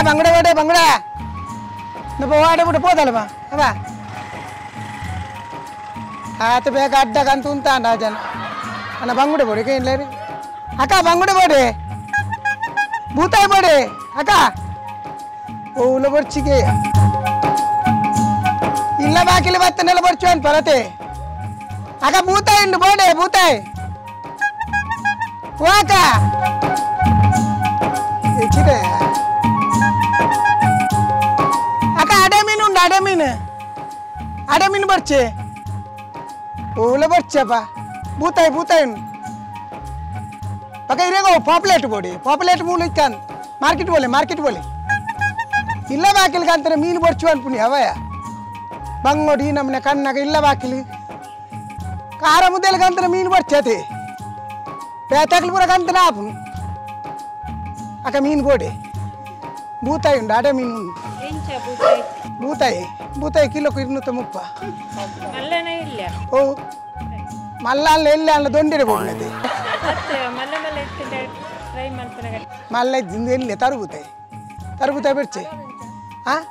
ಬಂಗುಡೆ ಓಡೆ ಬಂಗುಡೆ ವಾಡೆ ಬಿಟ್ಟು ಪೋದಲ್ವಾ ಅವ ಆತ ಬೇಗ ಅಡ್ಡಗಂತ ಉಂತಾಂಡ ಜನ ಅಣ್ಣ ಬಂಗುಡೆ ಬೋಡಿ ಕೈಲ ರೀ ಅಕ್ಕ ಬಂಗುಡೆ ಬೋಡಿ ಬೂತಾಯಿ ಬೋಡಿ ಅಕ್ಕ ಓಲ ಬರ್ಚಿಗೆ ಇಲ್ಲ ಬಾಕಿಲಿ ಬತ್ತನೆಲ್ಲ ಬರ್ಚು ಅಂತ ಪರತೆ ಅಕ್ಕ ಬೂತಾಯಿ ಉಂಡು ಬೋಡೆ ಬೂತಾಯಿ ಓ ಅಕ್ಕ ಹೆಚ್ಚಿದೆ ಅಕ್ಕ ಅಡೆ ಮೀನು ಉಂಡು ಅಡೆ ಮೀನು ಅಡೆ ಮೀನು ಬರ್ಚೆ ಓಲ ಬರ್ಚಪ್ಪ ಬೂತಾಯಿ ಬೂತಾಯಿ ಉಂಡು ಪಕ್ಕ ಇರೇಗೋ ಪಾಪ್ಲೇಟ್ ಬೋಡಿ ಪಾಪ್ಲೇಟ್ ಮೂಲ ಇಕ್ಕಾನ್ ಮಾರ್ಕೆಟ್ ಬೋಲೆ ಮಾರ್ಕೆಟ್ ಬೋಲೆ ಇಲ್ಲ ಬಾಕಿಲ್ಗೆ ಅಂತಾರೆ ಮೀನು ಬರ್ಚು ಅನ್ಪುನಿ ಅವಯ ಬಂಗೋಡಿ ನಮ್ಮನೆ ಕಣ್ಣಾಗ ಇಲ್ಲ ಬಾಕಿಲಿ ಖಾರ ಮುದ್ದೆಲ್ಗೆ ಅಂತಾರೆ ಮೀನು ಬರ್ಚತೆ ಪೇತಾಕ್ಲು ಪೂರ ಕಂತನ ಆಪುನು ಅಕ್ಕ ಮೀನು ಬೋಡಿ ಬೂತಾಯಿ ಉಂಡು ಅಡೆ ಮೀನು ಉಂಡು ಬೂತಾಯಿ ಬೂತಾಯಿ ಕಿಲೋக்கு 230. ಓ ಮಲ್ಲ ಅಲ್ಲ ಎಲ್ಲಿ ಅಲ್ಲ ದೊಂಡಿರೆ ಬೋಡ್ನತೆ ಮಲ್ಲ ಇದ್ದಿಂದ ಎಲ್ಲಿ ತರಬೂತಾಯಿ ತರಬೂತಾಯಿ ಬಿಡ್ಚೆ ಹಾಂ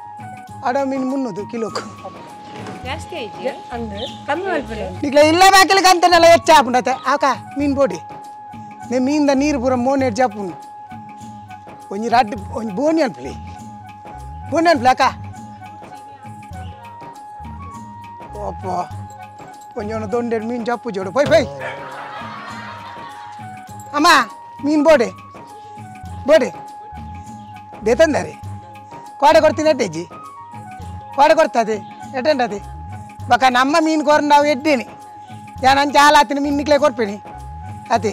ಅಡ ಮೀನು 300 ಕಿಲೋக்கு. ಈಗ ಇಲ್ಲ ಬಾಕಿಲಿಗೆ ಅಂತಾನೆಲ್ಲ ಹೆಚ್ಚಾಪುಂಡತೆ ಆಕ ಮೀನು ಬೋಡಿ ನೇ ಮೀನ್ದ ನೀರು ಪೂರ ಮೋನೆಡ್ ಜಾಪುಂಡು ಒಂಜಿ ರಡ್ಡ್ ಒಂಜಿ ಬೋನಿ ಅನ್ಪಲಿ ಬೋನಿ ಅನ್ಪಲಿ ಅಕ್ಕ ಓಪ್ಪ ಒಂಜೊಂದು ದೊಂಡೆಡ್ ಮೀನು ಜಪ್ಪು ಜೋಡು ಪೊಯ್ ಪೊಯ್ ಅಮ್ಮ ಮೀನು ಬೋಡೆ ಬೋಡೆ ದೇತಂದಾರೆ ಕೋಡೆ ಕೊಡ್ತೀನಿ ಎಡ್ಡೆಜ್ಜಿ ಕೋಡೆ ಕೊಡ್ತದೆ ಎಡ್ಡೆಂಡದೆ ಬಕ ನಮ್ಮ ಮೀನು ಕೊರ್ ನಾವು ಎಡ್ಡೇನಿ ಯಾನ್ ಅಂಚ ಹಾಲಾತಿನ ಮೀನು ನಿಕ್ಲೆ ಕೊರ್ಪೇನಿ ಅದೇ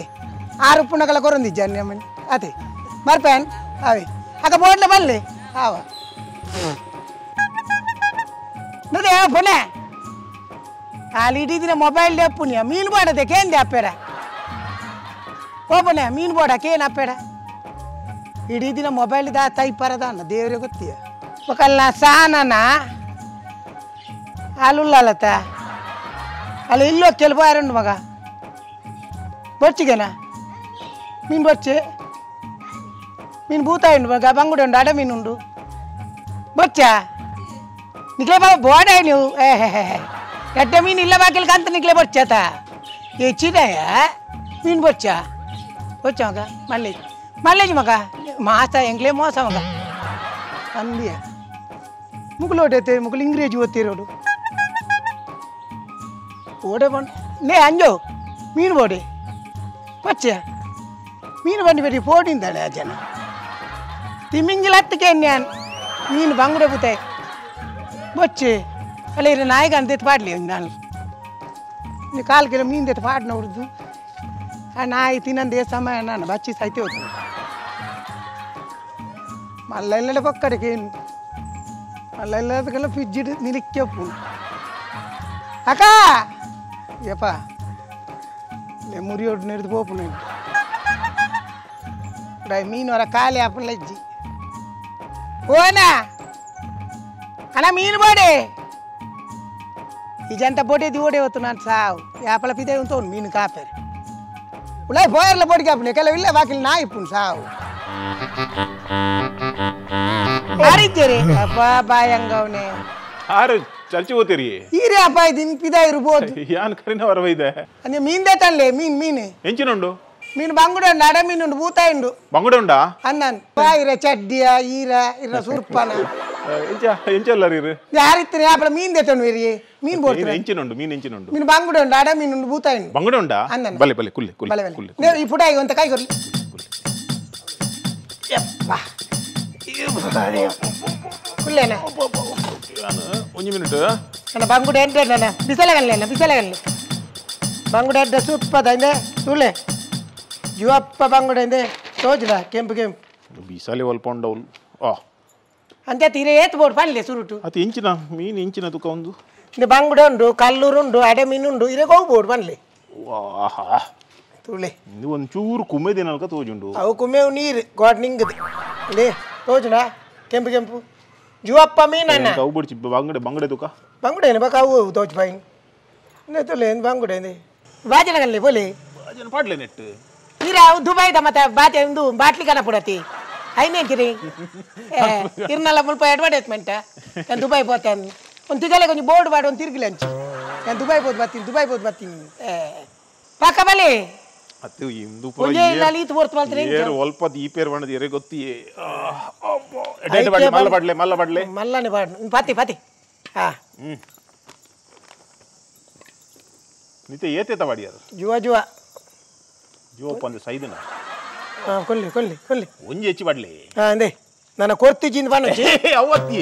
ಆರು ಪುಣಕಲ ಕೊರೊಂದಿಜ್ಜಾನೆ ನಮ್ಮನಿ ಅದೇ ಮರ್ಪೇನ್ ಅವೇ ಅಕ್ಕ ಬೋಡ್ಲೆ ಬಲ್ಲೆ ಆವ ನದೇ ಪುಣೆ ಅಲ್ಲಿ ಇಡೀ ದಿನ ಮೊಬೈಲ್ ಪುಣ್ಯ ಮೀನು ಬೋಡದೆ ಕೇಂದೆ ಅಪ್ಪೇಡ ಓ ಪುಣ್ಯ ಮೀನು ಬೋಡ ಕೇನು ಅಪ್ಪೇಡ ಇಡೀ ದಿನ ಮೊಬೈಲ್ ದಾ ತೈಪರದ ಅನ್ನ ದೇವ್ರಿಗೆ ಗೊತ್ತೀಯ ಒಕಲ್ಲ ಸಾನನ ಅಲ್ಲುಲ್ಲತ ಅಲ್ಲಿ ಇಲ್ಲೋ ಕೆಲವು ಯಾರುಂಡು ಮಗ ಬೊಚ್ಚಿಗೆನಾ ಮೀನು ಬೊಚ್ಚೆ ಮೀನು ಬೂತಾಯಿ ಉಂಡು ಮಗ ಬಂಗುಡೆ ಉಂಡು ಅಡ ಮೀನು ಉಂಡು ಬೊಚ್ಚ ನಿಕ್ಲೆ ಬಾಬಾ ಬೋಡ ನೀವು ಏ ಹೇ ಎಡ್ಡೆ ಮೀನು ಇಲ್ಲ ಬಾಕಿಲ್ಕ ಅಂತ ನಿಕ್ಲೆ ಬೊಚ್ಚಾತ ಹೆಚ್ಚಿದಯ ಮೀನು ಬೊಚ್ಚ ಬೊಚ್ಚ ಮಗ ಮಲ್ಲೇಜ್ ಮಲ್ಲೇಜ್ ಮಗ ಮಾಸ ಎಂಗ್ಲೇ ಮೋಸ ಮಗ ಅಂದಿಯ ಮುಗುಲು ಹೊಡೆತೆ ಮುಗುಲು ಇಂಗ್ರೇಜಿ ಓದ್ತಿರೋಡು ಓಡೆ ಬಂದು ನೇ ಅಂಜೋ ಮೀನು ಬೋಡೆ ಬಚ್ಚ ಮೀನು ಬಂದು ಬೇಡಿ ಪೋಡಿಂದಾಳೆ ಆ ಜನ ತಿಮಿಂಗಿಲ ಹತ್ತಕ್ಕೆ ನಾನು ಮೀನು ಬಂಗುಡೆ ಬುತ್ತಾಯಿ ಬೊಚ್ಚೆ ಅಲ್ಲ ಇರ ನಾಯಿಗೆ ಅಂದೆತ್ತು ಪಾಡ್ಲಿ ನಾನು ನೀ ಕಾಲು ಕಿಲೋ ಮೀನು ದೆತ್ತು ಪಾಡ್ನ ಹುಡ್ದು ಆ ನಾಯಿ ತಿನ್ನಂದೇ ಸಮಯ ನಾನು ಬಚ್ಚಿ ಸಾಯ್ತಿ ಹೋಗ್ತು ಮಲ್ಲ ಇಲ್ಲ ಪಕ್ಕಡಿಗೆ ಏನು ಮಲ್ಲ ಇಲ್ಲದಕ್ಕೆಲ್ಲ ಫ್ರಿಜ್ ಇಡು ನಿಲಿಕ್ಕೆ ಅಕ್ಕ ಯಪ್ಪ ಲೇ ಮುರಿಯೋಡು ನೆರೆದು ಪೋಪುನ ಮೀನು ಹೊರ ಖಾಲಿ ಆಪುನ ಲಜ್ಜಿ ಓನಾ ಅಣ್ಣ ಮೀನು ಬೋಡೆ ಈ ಜಂತ ಬೋಟೆ ಓಡೆ ಹೊತ್ತು ನಾನು ಸಾವು ಯಾಪಲ ಪಿದೆ ಉಂಟು ಮೀನು ಕಾಪೇರೆ ಉಳಾಯ್ ಪೋಯರ್ಲ ಬೋಡಿಗೆ ಆಪುನೆ ಕೆಲವು ಇಲ್ಲ ಬಾಕಿಲ್ ನಾಯಿ ಇಪ್ಪುನು ಸಾವು ಯಾರಿದ್ದೀರಿ ಅಪ್ಪ ಬಾಯ್ ಹಂಗವನೆ ಆರು ಚರ್ಚೆ ಓದ್ತೀರಿ ಈರೇ ಅಪ್ಪ ಇದು ಪಿದ ಇರ್ಬೋದು ಯಾನ್ ಕರಿನ ಹೊರವೈದೆ ಅಂದ್ರೆ ಮೀನ್ ತಲ್ಲೇ ಮೀನ್ ಮೀನು ಎಂಚಿನುಂಡು ಮೀನು ಬಂಗುಡೆ ಉಂಡು ಅಡ ಮೀನು ಉಂಡು ಬೂತಾಯಿ ಉಂಡು ಬಂಗುಡೆ ಉಂಡಾ ಅನ್ನನ್ ಇರ ಚಡ್ಡಿಯ ಈರ ಇರ ಸುರ್ಪನ ಎಂಚ ಎಂಚಲ್ಲ ರೀ ಯಾರಿತ್ತೀರಿ ಯಾಪಲ ಮೀನ್ ದೇತನು ಇರಿ ಮೀನ್ ಬೋಡ್ತೀರಿ ಎಂಚಿನುಂಡು ಮೀನ್ ಎಂಚಿನುಂಡು ಮೀನು ಬಂಗುಡೆ ಉಂಡು ಅಡ ಮೀನು ಉಂಡು ಬೂತಾಯಿ ಉಂಡು ಬಂಗುಡೆ ಉಂಡಾ ಅನ್ನನ್ ಬಲೆ ಬಲೆ ಕುಲ್ಲೆ ಕುಲ್ಲೆ ಕುಲ್ಲೆ ಈ ಪುಟ ಅಂತ ಕೈ ಕೊಡ್ಲಿ ಯಪ್ಪ ಕುಲ್ಲೇನ ಒಂಜಿ ಮಿನಿಟ್ ನನ್ನ ಬಂಗುಡೆ ಎಂಟೆ ನನ್ನ ಬಿಸಲಗಲ್ಲೆ ಬಿಸಲಗಲ್ಲೆ ಬಂಗುಡೆ ಅಡ್ಡ ಸೂಪದ ಇಂದೆ ತುಲೆ ಜುವಪ್ಪ ಬಂಗುಡೆ ಇಂದೆ ತೋಜುದ ಕೆಂಪು ಕೆಂಪು ಬಿಸಲೆ ಒಲ್ಪ ಉಂಡೌಲ್ ಆ ಅಂಚ ತೀರೆ ಏತ್ ಬೋಡ್ ಪನ್ಲೆ ಸುರುಟು ಅದು ಇಂಚಿನ ಮೀನು ಇಂಚಿನ ತುಕ ಒಂದು ಇಂದೆ ಬಂಗುಡೆ ಉಂಡು ಕಲ್ಲೂರು ಉಂಡು ಅಡೆ ಮೀನು ಉಂಡು ಇರೆ ಬೋಡ್ ಪನ್ಲೆ ಆಹಾ ತುಲೆ ಇದು ಒಂಚೂರು ಕುಮ್ಮೆ ದಿನಲ್ಕ ತೋಜುಂಡು ಅವು ಕುಮ್ಮೆವು ನೀರು ಗೋಡ್ ನಿಂಗದು ಲೇ ತೋಜುನಾ ಕೆಂಪು ಕೆಂಪು ಜುವಪ್ಪ ಮೀನಣ್ಣ ಅವು ಬಿಡ್ಚಿ ಬಂಗಡೆ ಬಂಗಡೆ ತುಕ ಬಂಗುಡೆ ಏನು ಬೇಕಾ ಅವು ತೋಜು ಬಾಯಿ ತುಲೆ ಏನು ಬಂಗುಡೆ ಬಾಜನಗಲ್ಲಿ ಬೋಲಿ ಬಾಜನ ಪಾಡ್ಲೆ ನೆಟ್ಟು ಈರ ದುಬೈದ ಮತ್ತೆ ಬಾಜೆ ಒಂದು ಬಾಟ್ಲಿ ಕನಪುಡತಿ ಐನೇ ಇರ್ನಲ್ಲ ಮುಲ್ಪ ಅಡ್ವರ್ಟೈಸ್ಮೆಂಟ್ ನಾನು ದುಬೈ ಪೋತೇನೆ ಒಂದು ತಿಗಲೆ ಕೊಂಚ ಬೋರ್ಡ್ ಬಾಡು ಒಂದು ತಿರುಗಲಿ ಅಂಚಿ ನಾನು ದುಬೈ ಬೋದು ಬರ್ತೀನಿ ದುಬೈ ಬೋದು ಬರ್ತೀನಿ ಪಾಕ ಬಲೆ ಅದು ಇಂದು ಒಲ್ಪ ಈ ಪೇರ್ ಬಣ್ಣದ ಎರೆ ಗೊತ್ತಿ ಮಲ್ಲ ಬಡ್ಲೆ ಮಲ್ಲ ಬಡ್ಲೆ ಮಲ್ಲನೆ ಬಾಡು ಪಾತಿ ಪಾತಿ ಹಾ ನಿತೆ ಏತೇತ ಬಾಡಿಯಾರ ಜುವ ಜುವ ಜುವ ಪಂದು ಸೈದನ ಹಾ ಕೊಲ್ಲಿ ಕೊಲ್ಲಿ ಕೊಲ್ಲಿ ಒಂಜಿ ಹೆಚ್ಚಿ ಬಡ್ಲೆ ಹಾ ಅಂದೆ ನನ್ನ ಕೊರ್ತಿಜಿಂದ ಬನ್ನೊಂಜಿ ಅವತ್ತಿ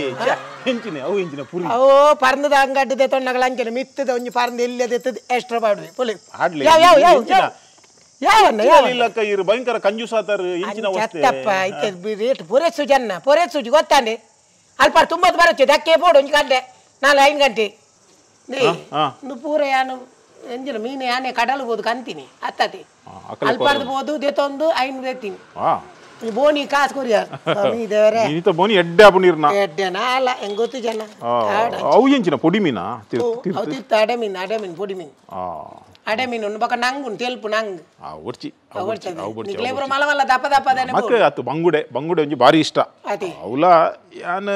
ಎಂಚಿನ ಅವು ಎಂಚಿನ ಪುರಿ ಅವು ಪರ್ಂದದ ಅಂಗಡ್ಡದೆ ತೊಣ್ಣಗಳ ಅಂಚನೆ ಮಿತ್ತದ ಒಂಜಿ ಪರ್ಂದ ಎಲ್ಲಿ ಎತ್ತದ ಎಕ್ಸ್ಟ್ರಾ ಬಾಡುವೆ ಪೊಲಿ ಆಡ್ಲೆ ಯಾವ ಯಾವ ಯಾವ ಯಾವನ್ನ ಯಾವ ಇಲ್ಲಕ್ಕ ಇರು ಭಯಂಕರ ಕಂಜೂಸಾತಾರ ಇಂಚಿನ ವಸ್ತು ಅತ್ತಪ್ಪ ಇತ್ತೆ ರೇಟ್ ಪೊರೆಸು ಜನ ಪೊರೆಸುಜಿ ಗೊತ್ತಾನೆ ಅಲ್ಪ ತುಂಬದು ಬರುತ್ತೆ ದಕ್ಕೆ ಬೋಡು ಒಂಜಿ ಗಂಟೆ 4 5 ಗಂಟೆ ಪೂರ ಯಾನು ಎಂಜಿನ ಮೀನು ಯಾನೆ ಕಡಲು ಬೋದು ಕಂತೀನಿ ಅತ್ತತಿ ಅಲ್ಪಾರ್ದು ಬೋದು ದೆತ್ತೊಂದು ಐನು ದೆತ್ತೀನಿ ಬೋನಿ ಕಾಸು ಕೊರಿಯ ದೇವರೇ ಬೋನಿ ಎಡ್ಡೆ ಆಪುಂಡಿರ್ನ ಎಡ್ಡೆನಾ ಅಲ್ಲ ಹೆಂಗ್ ಗೊತ್ತು ಜನ ಅವು ಎಂಚಿನ ಪೊಡಿ ಮೀನಾ ಅವು ತಿರ್ತ ಅಡೆ ಮೀನು ಅಡೆ ಮೀನು ಪೊಡಿ ಮೀನು ಅಡೆ ಮೀನು ಬೊಕ ನಂಗುಂಡು ತೆಲ್ಪು ನಂಗ್ ಒಡ್ಚಿ ನಿಕ್ಲೆ ಪೂರ ಮಲ್ಲ ಮಲ್ಲ ದಪ್ಪ ದಪ್ಪ ಮಕ್ಕ ಅತ್ತು ಬಂಗುಡೆ ಬಂಗುಡೆ ಒಂಜಿ ಭಾರಿ ಇಷ್ಟ ಅವಲ ಯಾನ್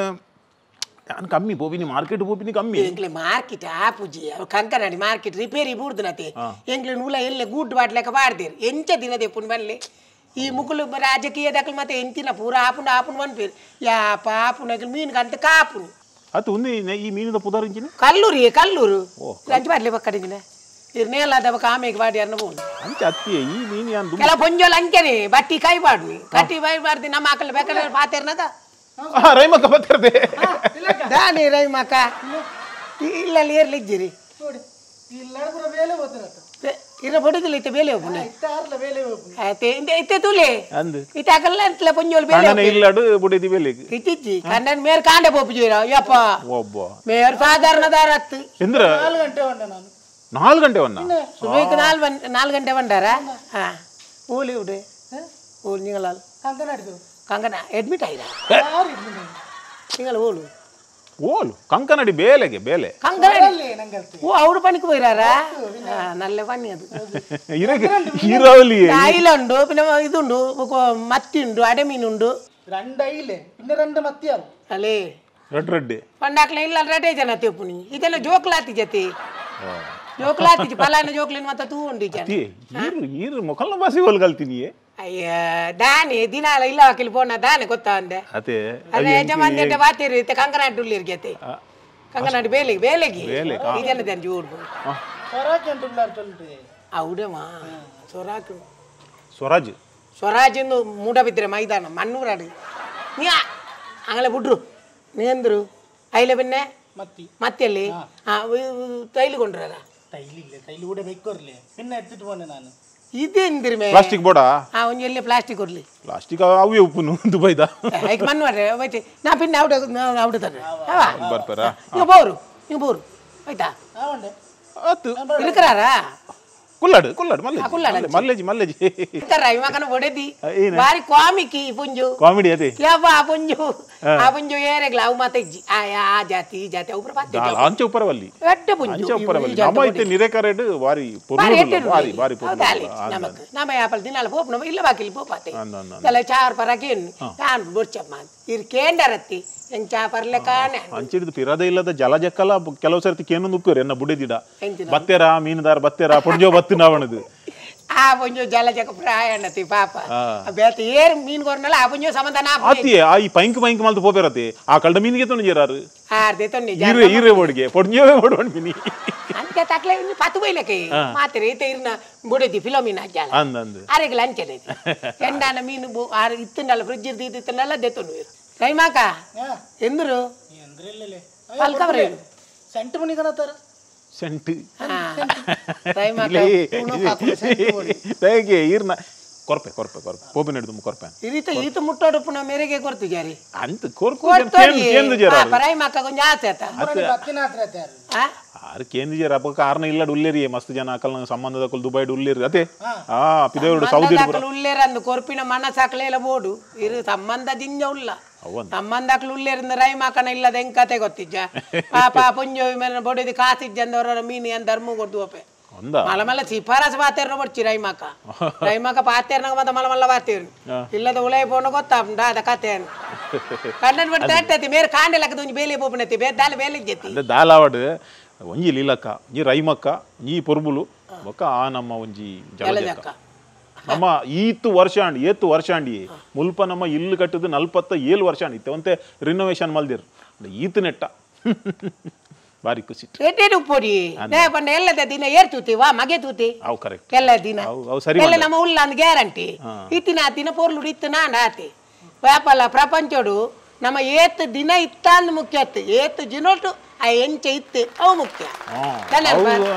ಯಾನ್ ಕಮ್ಮಿ ಪೋಪಿನಿ ಮಾರ್ಕೆಟ್ ಪೋಪಿನಿ ಕಮ್ಮಿ ಎಂಕ್ಲೆ ಮಾರ್ಕೆಟ್ ಆಪುಜಿ ಕಂಕನಾಡಿ ಮಾರ್ಕೆಟ್ ರಿಪೇರಿ ಬೂಡ್ದನತೆ ಎಂಕ್ಲೆ ನೂಲ ಎಲ್ಲೆ ಗೂಡ್ ಬಾಟ್ಲೆಕ ಬಾಡ್ದೇರು ಎಂಚ ದಿನ ದೆಪ್ಪುಂಡು ಬನ್ಲೆ ಈ ಮುಕುಲು ರಾಜಕೀಯ ದಕ್ಕಲು ಮತ್ತೆ ಎಂತಿನ ಪೂರ ಆಪುಂಡು ಆಪುಂಡು ಪನ್ಪೇರು ಯಾಪ ಆಪುಂಡು ಮೀನು ಕಂತ ಕಾಪುಂಡು ಅದು ಒಂದು ಈ ಮೀನಿದ ಪುದಾರ್ ಇಂಚಿನ ಕಲ್ಲೂರಿ ಕಲ್ಲೂರು ಲಂಚ್ ಬಾಡ್ಲೆ ಪಕ್ಕಡಿಗಿನ ಇರ್ನೇಲಾದ ಬೊಕ ಆಮೆಗ್ ಬಾಡಿ ಅನ್ನ ಬೋನು ಅಂಚ ಅತ್ತಿ ಈ ಮೀನು ಯಾನ್ ಕೆಲ ಪೊಂಜೋಲ್ ಅಂಚನೆ ಬಟ್ಟಿ ಕೈ ಬಾಡ್ನಿ ಕಟ್ಟಿ ಬೈ ಬಾಡ್ದಿ ನಮ್ಮ ಆಕಲ್ ಬೇಕಾದ್ರೆ ಪಾತೇರ್ನದ ರೈಮಕ್ಕ ಬತ್ತಿರದೆ ದಾನಿ ರೈಮಕ್ಕ ಇಲ್ಲ ಏರ್ಲಿಜ್ಜಿರಿ ಇರ ಬಡುದಿಲ್ಲ ಇತ್ತೆ ಬೇಲೆ ಹೋಗುನೆ ಇತ್ತೆ ತುಲೆ ಇತ್ತೆ ಅಕಲ್ಲ ಅಂತಲ ಪೊಂಜೋಲ್ ಬೇಲೆ ಇಲ್ಲಡು ಬುಡಿದಿ ಬೇಲೆ ಇತ್ತಿಜ್ಜಿ ಕಣ್ಣನ್ ಮೇರ್ ಕಾಂಡೆ ಪೋಪುಜೀರ ಯಪ್ಪ ಮೇರ್ ಸಾಧಾರಣ ದಾರತ್ತು ಎಂದ್ರ 4 ಗಂಟೆ వండ ನಾನು 4 ಗಂಟೆ ವನ್ನ ಸುಬೇಕ್ 4 ಗಂಟೆ వంಡಾರ ಹಾ ಓಲಿ ಉಡೆ ಓಲ್ ನಿಂಗಲಾಲ್ ಕಂಕನಾಡಿ ಕಂಕನ ಅಡ್ಮಿಟ್ ಆಯ್ರಾ ನಿಂಗಲ ಓಲು ಓಲು ಕಂಕನಾಡಿ ಬೇಲೆಗೆ ಬೇಲೆ ಕಂಕನಾಡಿ ಓ ಅವರು ಪಣಿக்கு போயிறாரா நல்ல பணி அது ಹೀರಾವಲಿ ಐಲ ಉಂಡು പിന്നെ ഇതുണ്ട് മത്തി ഉണ്ട് അടമീനുണ്ട് രണ്ട് ഐಲೆ പിന്നെ രണ്ട് മത്തിയാവും ಅಲೇ ರೆಡ್ ರೆಡ್ ಪಂಡಾಕ್ಲೆ ಇಲ್ಲ ರೆಡ್ ಜನ ತೆಪ್ಪುನಿ ಇದೆಲ್ಲ ಜೋಕ್ಲಾತಿ ಜತೆ ಜೋಕ್ಲಾತಿ ಫಲಾನ ಜೋಕ್ಲಿನ ಮತ್ತೆ ತೂ ಉಂಡು ಜನ ಈರು ಮೊಕಲ್ನ ಬಾಸಿ ಹೋಲ್ಗಲ್ತೀನಿ ಅಯ್ಯ ದಾನಿ ದಿನಾಲ ಇಲ್ಲ ಹಾಕಿಲ್ ಪೋನ ದಾನೆ ಗೊತ್ತಾ ಅಂದೆ ಅದೇ ಅದೇ ಯಜಮಾನ್ಯತೆ ಬಾತಿರಿ ಇತ್ತೆ ಕಂಕನಾಡಿ ಉಳ್ಳಿರ್ಗೆತೆ ಕಂಕನಾಡಿ ಬೇಲೆಗೆ ಬೇಲೆಗೆ ಈ ಜನ ಜನ ಜೋಡು ಸ್ವರಾಜ್ ಅಂತ ಉಳ್ಳಾರ್ ಚೊಲ್ರಿ ಹೌದಮ್ಮ ಸ್ವರಾಜ್ ಸ್ವರಾಜ್ ಸ್ವರಾಜ್ ಎಂದು ಮೂಡಬಿದ್ರೆ ಮೈದಾನ ಮಣ್ಣೂರಾಡು ನೀ ಅಂಗಲೆ ಬಿಡ್ರು ನೀಂದ್ರು ಐಲೆ ಬೆನ್ನೆ ಮತ್ತಿ ಮತ್ತೆಲ್ಲಿ ತೈಲು ಕೊಂಡ್ರಲ್ಲ ತೈಲಿಲ್ಲ ತೈಲು ಕೂಡ ಬೇಕಾರ್ಲಿ பின்ன எடுத்துட்டு போனேன் ನಾನು ಇದೇಂದಿರ ಮೇ ಪ್ಲಾಸ್ಟಿಕ್ ಬೋಡ ಹಾ ಒಂಜಿ ಎಲ್ಲಿ ಪ್ಲಾಸ್ಟಿಕ್ ಕೊಡ್ಲಿ ಪ್ಲಾಸ್ಟಿಕ್ ಅವೇ ಉಪ್ಪುನು ದುಬೈದ ಐಕ್ ಮಣ್ಣು ಮಾಡ್ರೆ ಹೋಯ್ತು ನಾ ಪಿನ್ನ ಅವಡ ಅವಡ ತರ್ರೆ ಅವಾ ಬರ್ಪರ ನೀವು ಬೋರು ನೀವು ಬೋರು ಆಯ್ತಾ ಆತು ಇರುಕರಾರಾ ಕುಲ್ಲಾಡು ಕುಲ್ಲಾಡು ಮಲ್ಲೇಜಿ ಮಲ್ಲೇಜಿ ಮಲ್ಲೇಜಿ ಇತ್ತರ ಇಮಕನ ಬೊಡೆದಿ ಬಾರಿ ಕಾಮಿಕಿ ಪುಂಜು ಕಾಮಿಡಿ ಅದೇ ಯವ್ವ ಆ ಪುಂಜು ಆ ಪುಂಜು ಏರೆಗ್ಲ ಅವು ಮಾತ ಇಜ್ಜಿ ಆ ಆ ಜಾತಿ ಈ ಜಾತಿ ಅವು ಪಾತೆ ಅಂಚೆ ಉಪ್ಪರವಲ್ಲಿ ಎಡ್ಡೆ ಪುಂಜು ಅಂಚೆ ಉಪ್ಪರವಲ್ಲಿ ನಮ್ಮ ಇತ್ತೆ ನಿರೆಕರೆಡ್ ಬಾರಿ ಪೊರ್ಲು ಬಾರಿ ಬಾರಿ ಪೊರ್ಲು ನಮಕ್ ನಮ್ಮ ಯಾಪಲ್ ದಿನಾಲ ಪೋಪ್ ನಮ್ಮ ಇಲ್ಲ ಬಾಕಿಲಿ ಪೋಪಾತೆ ಎಲ್ಲ ಚಾರ್ ಪರಕೇನ್ ತಾನ್ ಬೊರ್ಚಮ್ಮ ಇರ್ ಕೇಂಡರತ್ತಿ ಎಂಚ ಪರ್ಲೆ ಕಾಣೆ ಅಂಚಿಡಿದು ಪಿರದ ಇಲ್ಲದ ಜಲ ಜಕ್ಕಲ ಕೆಲವು ಸರ್ತಿ ಕೇನೊಂದು ಉಪ್ಪೇರು ಎನ್ನ ಬುಡೆದಿಡ ಬತ್ತೇರಾ ಮೀನುದಾರ ಬತ್ತೇರಾ ಪೊಂಜೋ ಬತ್ತು ನಾವಣದು ಆ ಪೊಂಜೋ ಜಲ ಜಕ್ಕ ಪ್ರಾಯಣತಿ ಪಾಪ ಬೇತ ಏರ್ ಮೀನ್ ಕೊರ್ನಲ್ಲ ಆ ಪೊಂಜೋ ಸಮಾಧಾನ ಆತಿ ಆ ಈ ಪೈಂಕ್ ಪೈಂಕ್ ಮಲ್ತು ಪೋಪೇರತಿ ಆ ಕಳ್ದ ಮೀನಿಗೆ ತೊಂದು ಜೇರಾರು ಆರ್ದೆ ತೊಂದು ಈರೆ ಈರೆ ಬೋಡಿಗೆ ಪೊಂಜೋವೆ ಬೋಡುವಣ್ ಮೀನಿ ಅಂತ ತಕ್ಲೆ ಪತ್ತು ಬೈಲಕ್ಕೆ ಮಾತ್ರೆ ಇತ್ತೆ ಇರ್ನ ಬುಡೆದಿ ಫಿಲೋಮಿನ ಜಾಲ ಅಂದ ಅಂದ ಅರೆಗ್ಲ ಅಂಚನೆ ಎಂಡಾನ ಮೀನು ಆರು ಇತ್ತನಲ್ಲ ಫ್ರಿಜ್ ಇರ್ದು ಇತ್ತನಲ್ಲ ದೆತ್ತೊಂದು ರೈಮಾಕ ಎಂದರು ಪಲ್ಕವ್ರೆ ಸೆಂಟ್ ಮನಿ ಕಣತಾರ ಸೆಂಟ್ ರೈಮಾಕ ಹೇಗೆ ಈರ್ನ ಕೊರ್ಪೆ ಕೊರ್ಪೆ ಕೊರ್ಪೆ ಪೋಪಿನ ಹಿಡಿದು ಕೊರ್ಪೆ ಇರಿತ ಈತ ಮುಟ್ಟೋಡು ಪುನಃ ಮೇರೆಗೆ ಕೊರ್ತು ಜಾರಿ ಅಂತ ಕೊರ್ಪು ಕೇಂದ್ರ ಜರ ರೈಮಾಕ ಕೊಂಚ ಆಸೆ ಆತ ಆರು ಕೇಂದ್ರ ಜರ ಅಪ್ಪ ಕಾರಣ ಇಲ್ಲ ಉಲ್ಲೇರಿ ಮಸ್ತ್ ಜನ ಅಕಲ್ ಸಂಬಂಧದ ಕುಲ್ ದುಬೈಡ್ ಉಲ್ಲೇರಿ ಅದೇ ಆ ಪಿದೇವಡು ಸೌದಿ ಉಲ್ಲೇರ ಅಂದು ಕೊರ್ಪಿನ ಮನಸಾಕ್ಲೇಲ ಬೋಡು ಇರು ಸಂಬಂಧ ದಿಂಜ ಉಲ್ಲ ಸಂಬಂಧಕ್ಲು ಉಲ್ಲೇರಿಂದ ರೈಮಾಕನ ಇಲ್ಲದ ಹೆಂಗ್ ಕತೆ ಗೊತ್ತಿಜ್ಜ ಪಾಪ ಪುಂಜೋ ಮೇಲೆ ಬೊಡೆದಿ ಕಾಸಿಜ್ಜಂದವರ ಮೀನು ಏನ್ ಧರ್ಮ ಕೊಡ್ದು ಒಪ್ಪೆ ಮಲ್ಲ ಮಲ್ಲ ಶಿಫಾರಸು ಪಾತೆರ್ನ ಬಡ್ಚಿ ರೈಮಾಕ ರೈಮಾಕ ಪಾತೆರ್ನಾಗ ಮತ್ತೆ ಮಲ್ಲ ಮಲ್ಲ ಪಾತೇರು ಇಲ್ಲದ ಉಳೈ ಪೋಣ ಗೊತ್ತಾಪುಂಡ ಅದ ಕತೆ ಕಣ್ಣನ್ ಬಿಟ್ಟು ತಟ್ಟತಿ ಮೇರೆ ಕಾಂಡೆ ಲಕ್ಕದ ಒಂಜಿ ಬೇಲೆ ಪೋಪುನತಿ ಬೇರೆ ದಾಲ ಬೇಲೆ ಜೆತ್ತಿ ಅಂದ್ರೆ ದಾಲಾವಡ್ ಒಂಜಿ ಲೀಲಕ್ಕ ಒಂಜಿ ರೈಮಕ್ಕ ಒಂಜಿ ಪೊರ್ಬುಲು ಬೊಕ್ಕ ಆ ನಮ್ಮ ಒಂಜಿ ಜಲಜಕ್ಕ ನಮ್ಮ ಈತು ವರ್ಷ ಅಂಡಿ ಏತು ವರ್ಷ ಅಂಡಿ ಮುಲ್ಪ ನಮ್ಮ ಇಲ್ಲು ಕಟ್ಟದು 47 ವರ್ಷ ಅಂಡಿ ಇತ್ತೆ ರಿನೋವೇಷನ್ ಮಲ್ದಿರ್ ಈತು ನೆಟ್ಟ ಬಾರಿ ಖುಷಿ ಎಟ್ಟೆಡು ಪೊಡಿ ಪಂಡ ಎಲ್ಲದ ದಿನ ಏರ್ ತೂತಿ ವಾ ಮಗೆ ತೂತಿ ಅವು ಕರೆಕ್ಟ್ ಎಲ್ಲ ದಿನ ಎಲ್ಲ ನಮ್ಮ ಉಲ್ಲ ಅಂದ್ ಗ್ಯಾರಂಟಿ ಇತ್ತಿನ ಆ ದಿನ ಪೊರ್ಲುಡು ಇತ್ತು ನಾಂಡ ಆತಿ ವ್ಯಾಪಾರ ಪ್ರಪಂಚೋಡು ನಮ್ಮ ಏತ್ ದಿನ ಇತ್ತಾಂದ್ ಮುಖ್ಯ ಅತ್ತು ಏತ್ ಜಿನೋಟು ಆ ಎಂಚ ಇತ್ತು ಅವು ಮುಖ್ಯ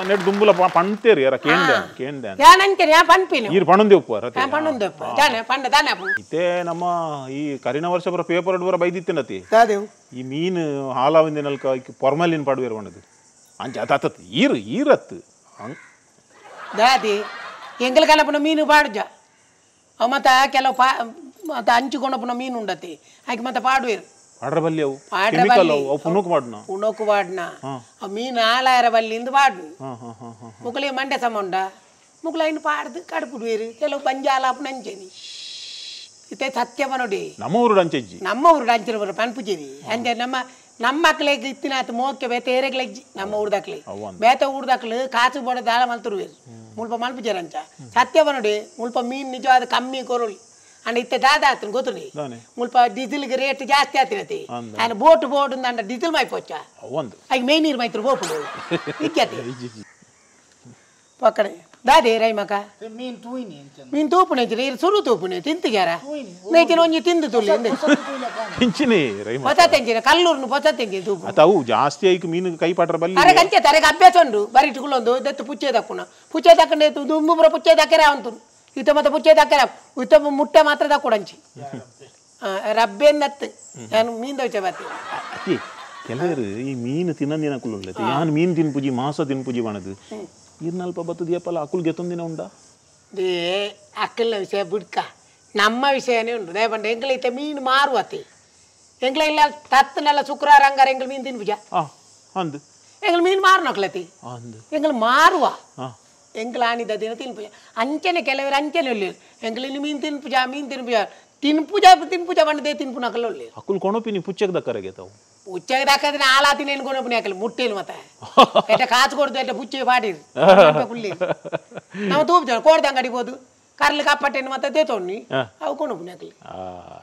ನೆಟ್ ದುಂಬುಲ ಪಣ್ತೇರಿ ಯಾರ ಕೇಂದೆ ಕೇಂದೆ ಯಾನಂಚೆ ಯಾ ಪನ್ಪಿನಿ ಈರ್ ಪಣೊಂದೆ ಉಪ್ಪು ಯಾ ಪಣೊಂದೆ ಉಪ್ಪು ದಾನೆ ಪಂಡ ದಾನೆ ಅಪ್ಪು ಇತ್ತೆ ನಮ್ಮ ಈ ಕರಿನ ವರ್ಷ ಬರ ಪೇಪರ್ ಬರ ಬೈದಿತ್ತಿನತಿ ದಾದೇವು ಈ ಮೀನು ಹಾಲಾವಿಂದಿನಲ್ಕ ಪೊರ್ಮಲಿನ್ ಪಾಡುವೇರು ಪಂಡದು ಅಂಚ ಅತ್ತ ಈರು ಈರತ್ತು ದಾದಿ ಎಂಗಲ್ ಕನಪುನ ಮೀನು ಪಾಡುಜ ಅವು ಮತ್ತೆ ಕೆಲವು ಪಾ ಮತ್ತೆ ಹಂಚಿಕೊಂಡಪುನ ಮೀನು ಉಂಡತಿ ಆಯ್ಕೆ ಮತ್ತೆ ಪಾಡುವೇರು ಪಾಡ್ರ ಬಲ್ಲಿ ಅವು ಕೆಮಿಕಲ್ ಅವು ಅವು ಪುನೋಕು ಪಾಡ್ನ ಪುನೋಕು ಪಾಡ್ನ ಅವು ಮೀನು ಆಲಾಯರ ಬಲ್ಲಿಂದ ಪಾಡ್ನು ಮುಕ್ಕಲಿ ಮಂಡೆ ಸಮ ಉಂಡ ಮುಕ್ಕಲ ಇನ್ನು ಪಾಡ್ದು ಕಡ್ಪುಡುವೇರು ಕೆಲವು ಬಂಜಾಲ ಆಪುನ ಅಂಚೆನಿ ಇತ್ತೆ ಸತ್ಯ ನೋಡಿ ನಮ್ಮ ಊರು ಅಂಚೆಜ್ಜಿ ನಮ್ಮ ಊರು ಅಂಚಿನ ಬರ ಪನ್ಪುಜೇರಿ ಅಂಚೆ ನಮ್ಮ ನಮ್ಮ ಮಕ್ಕಳಿಗೆ ಇತ್ತಿನಾತು ಮೋಕೆ ಬೇತೆ ಏರೆಗ್ಲೆಜ್ಜಿ ನಮ್ಮ ಊರ್ದಾಕ್ಲಿ ಬೇತೆ ಊರ್ದಾಕ್ಲು ಕಾಸು ಬೋಡ ದಾಳ ಮಲ್ತುರುವೇರು ಮುಲ್ಪ ಮಲ್ಪುಜೇರು ಅಂಚ ಸತ್ಯ ನೋಡಿ ಮುಲ್ಪ ಮೀನು ನಿಜವಾದ ಕಮ್ಮಿ ಕೊರೊಳಿ ಅಂಡ ಇತ್ತೆ ದಾದ ಆತನ ಗೊತ್ತುಂಡಿ ಮುಲ್ಪ ಡೀಸೆಲ್ಗೆ ರೇಟ್ ಜಾಸ್ತಿ ಆತಿರತಿ ఆయన ಬೋಟ್ ಬೋಟ್ ಅಂಡ ಡೀಸೆಲ್ ಮೈಪೋಚ ಆಗ ಮೇಯ್ ನೀರು ಮೈತ್ರು ಬೋಪುಡು ಇಕ್ಯತಿ ಪಕ್ಕಡೆ ದಾದೆ ರೈಮಕ ಮೀನ್ ತೂಯಿನಿ ಮೀನ್ ತೂಪುನೆ ಇರು ಸುರು ತೂಪುನೆ ತಿಂತಿಗ್ಯಾರ ನೈತಿನ ಒಂಜಿ ತಿಂದು ತುಳಿ ಇಂಚಿನಿ ರೈಮ ಹೊಸ ತೆಂಚಿನ ಕಲ್ಲೂರ್ನು ಹೊಸ ತೆಂಚಿನ ತೂಪು ಅತ್ತ ಅವು ಜಾಸ್ತಿ ಐಕ್ ಮೀನು ಕೈ ಪಾಟ್ರ ಬಲ್ಲಿ ಅರೆ ಕಂಚೆ ತರೆಗೆ ಅಭ್ಯಾಸ ಉಂಡು ಬರಿ ಇಟ್ಟುಕೊಳ್ಳೊಂದು ದತ್ತು ಪುಚ್ಚೆ ದಕ್ಕುನ ಪುಚ್ಚೆ ದಕ್ಕಂಡೆ ದುಂಬು ಪೂರ ಪುಚ್ಚೆ ದಕ್ಕರೆ ಅವಂತು ಇತ್ತ ಮತ್ತೆ ಪುಚ್ಚೆ ದಕ್ಕರೆ ಇತ್ತ ಮುಟ್ಟೆ ಮಾತ್ರ ದಕ್ಕುಡಂಚಿ ರಬ್ಬೆನ್ನತ್ತು ನಾನು ಮೀನ್ ದೋಚೆ ಬರ್ತೀನಿ ಅತಿ ಕೆಲವರು ಈ ಮೀನು ತಿನ್ನಂದಿನ ಅಕುಲು ಯಾನ್ ಮೀನು ತಿನ್ಪುಜಿ ಮಾಂಸ ತಿನ್ಪುಜಿ ಬಣದು ಇರ್ನಲ್ಪ ಬತ್ತದ ಏಪಲ್ಲ ಅಕುಲ್ ಗೆತ್ತೊಂದಿನ ಉಂಡಾ they ಅಕ್ಕಲ್ನ ವಿಷಯ ಬಿಡ್ಕ ನಮ್ಮ ವಿಷಯನೇ ಉಂಡು ದಯಪಂಡ ಎಂಗ್ಲೈತೆ ಮೀನು ಮಾರುವತಿ ಎಂಗ್ಲ ಇಲ್ಲ ತತ್ತನೆಲ್ಲ ಶುಕ್ರವಾರ ಅಂಗಾರ ಎಂಗ್ಲ ಮೀನು ತಿನ್ಪುಜ ಅಂದು ಎಂಗ್ಲ ಮೀನು ಮಾರುನಕ್ಲತಿ ಅಂದು ಎಂಗ್ಲ ಮಾರುವ ಎಂಗ್ಲ ಆನಿದ ದಿನ ತಿನ್ಪುಜ ಅಂಚನೆ ಕೆಲವರು ಅಂಚನೆ ಒಳ್ಳೆ ಎಂಗ್ಲ ಇಲ್ಲಿ ಮೀನು ತಿನ್ಪುಜ ಮೀನು ತಿನ್ಪುಜ ತಿನ್ಪುಜ ತಿನ್ಪುಜ ಬಂಡದೆ ತಿನ್ಪುನಕಲ್ಲ ಒಳ್ಳೆ ಅಕುಲ್ ಕೊಣಪಿನಿ ಪುಚ್ಚಕ್ ದಕ್ಕರೆಗೆ ತಾವು ಪುಚ್ಚಗೆ ದಕ್ಕದ್ರೆ ಆಲಾತಿನ ಏನು ಕೊಣಪಿನಿ ಹಾಕಲಿ ಮುಟ್ಟೇನು ಮತ್ತೆ ಎಟ್ಟ ಕಾಸು ಕೊಡ್ದು ಎಟ್ಟ ಪುಚ್ಚೆ ಪಾಡಿರು ಕುಳ್ಳಿ ನಾವು ತೂಪು ಕೋಡ್ದ ಅಂಗಡಿ ಹೋದು ಕಾರ್ಲಿ ಕಪ್ಪಟ್ಟೆನು ಮತ್ತೆ ದೇತೋಣ್ಣಿ ಅವು ಕೊಣಪಿನಿ ಹಾಕಲಿ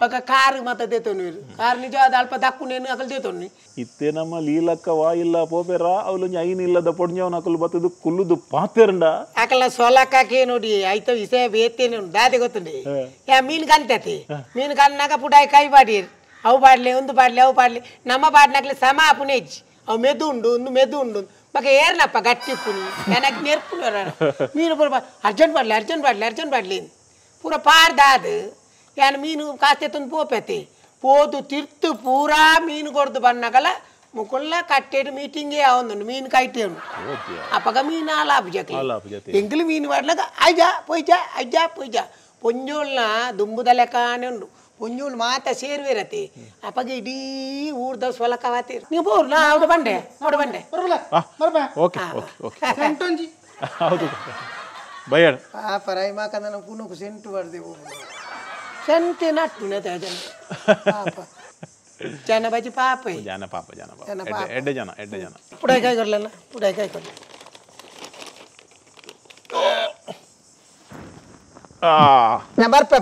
ಪಕ್ಕ ಕಾರ್ ಮತ್ತೆ ದೇತೋಣ್ಣಿ ಕಾರ್ ನಿಜ ಅಲ್ಪ ದಕ್ಕುನೇನು ಅಕಲ್ ದೇತೋಣ್ಣಿ ಇತ್ತೆ ನಮ್ಮ ಲೀಲಕ್ಕ ವಾ ಇಲ್ಲ ಪೋಪೆರ ಅವಳು ಐನ್ ಇಲ್ಲದ ಪೊಡ್ಜವನ ಅಕಲ್ ಬತ್ತದು ಕುಲ್ಲುದು ಪಾತೆರಂಡ ಅಕಲ ಸೊಲಕ್ಕಾಕೆ ನೋಡಿ ಆಯ್ತು ವಿಷಯ ಬೇತೇನೆ ಉಂಟು ದಾದೆ ಗೊತ್ತುಂಡಿ ಯಾ ಮೀನು ಕಂತತಿ ಮೀನು ಕನ್ನಾಗ ಪುಟಾಯಿ ಕೈ ಬಾಡಿರು ಅವು ಪಾಡ್ಲಿ ಒಂದು ಪಾಡ್ಲಿ ಅವು ಪಾಡ್ಲಿ ನಮ್ಮ ಪಾಡ್ನಾಕ್ಲಿ ಸಮ ಪುಣೆಜ್ ಅವು ಮೆದು ಉಂಡು ಒಂದು ಮೆದು ಉಂಡು ಬಕ ಏರ್ನಪ್ಪ ಗಟ್ಟಿ ಪುನಿ ನನಗೆ ನೆರ್ಪುನಿ ಮೀನು ಪೂರ ಅರ್ಜೆಂಟ್ ಪಾಡ್ಲಿ ಅರ್ಜೆಂಟ್ ಪಾಡ್ಲಿ ಅರ್ಜೆಂಟ್ ಪಾಡ್ಲಿ ಪೂರ ಪಾರ್ದಾದು ಯಾನ್ ಮೀನು ಕಾಸ್ತೆ ತಂದು ಪೋಪೆತಿ ಪೋದು ತಿರ್ತು ಪೂರಾ ಮೀನು ಕೊಡ್ದು ಬನ್ನಗಲ ಮುಕುಲ್ಲ ಕಟ್ಟೆಡು ಮೀಟಿಂಗೇ ಅವನು ಮೀನು ಕೈಟೆ ಅಪ್ಪಗ ಮೀನು ಆಲಾಪು ಜಕ್ಕೆ ಎಂಗ್ಲು ಮೀನು ಮಾಡ್ಲಾಗ ಅಜ್ಜ ಪೊಯ್ಜ ಅಜ್ಜ ಪೊಯ್ಜ ಪೊಂಜೋಳ್ನ ದುಂಬುದ ಲೆಕ್ಕನೇ ಉಂಡು ಪೊಂಜೋಳು ಮಾತ ಸೇರುವಿರತಿ ಅಪ್ಪಗ ಇಡೀ ಊರ್ದ ಸೊಲಕವಾತಿ ನೀವು ಬೋರ್ ನಾ ಅವಡು ಬಂಡೆ ಅವಡು ಬಂಡೆ ಓಕೆ ಓಕೆ ಓಕೆ ಹೌದು ಬಯ್ಯಾಡ ಪಾಪ ರೈಮಾಕಂದ ನಮ್ಮ ಪುನಕು ಸೆಂಟು ಬರ್ದೆವು ಸೆಂಟೆ ನಟ್ಟು ಜನ ಪಾಪ ಜನ ಬಜಿ ಪಾಪ ಜನ ಪಾಪ ಜನ ಪಾಪ ಎಡ್ಡೆ ಜನ ಎಡ್ಡೆ ಜನ ಪುಡಾಯಿ ಕಾಯಿ ಕೊಡ್ಲಲ್ಲ ಪುಡಾಯಿ ಕಾಯಿ ಕೊಡ್ಲ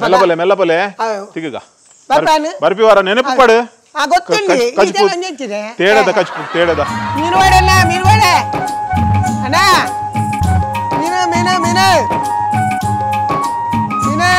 ಮೆಲ್ಲಪಲೆ ಮೆಲ್ಲಪಲೆ ತಿಗಗ ಬರ್ಪಿ ವಾರ ನೆನಪು ಪಾಡು ತೇಡದ ಕಚ್ಪು ತೇಡದ ಮೀನು ಬೇಡಲ್ಲ ಮೀನು ಬೇಡ ಅಣ್ಣ ಮೀನು ಮೀನು ಮೀನು ಮೀನು.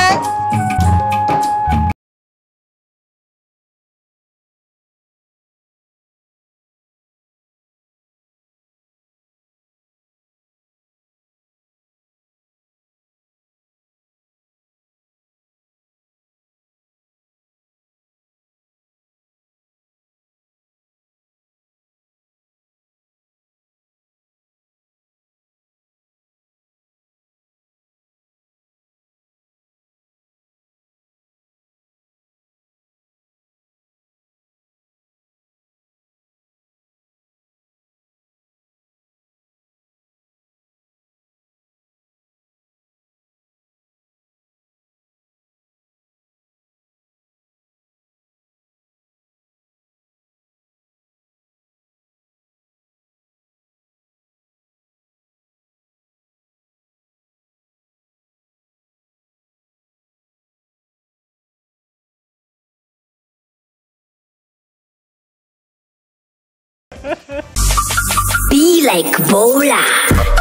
Be like Bola.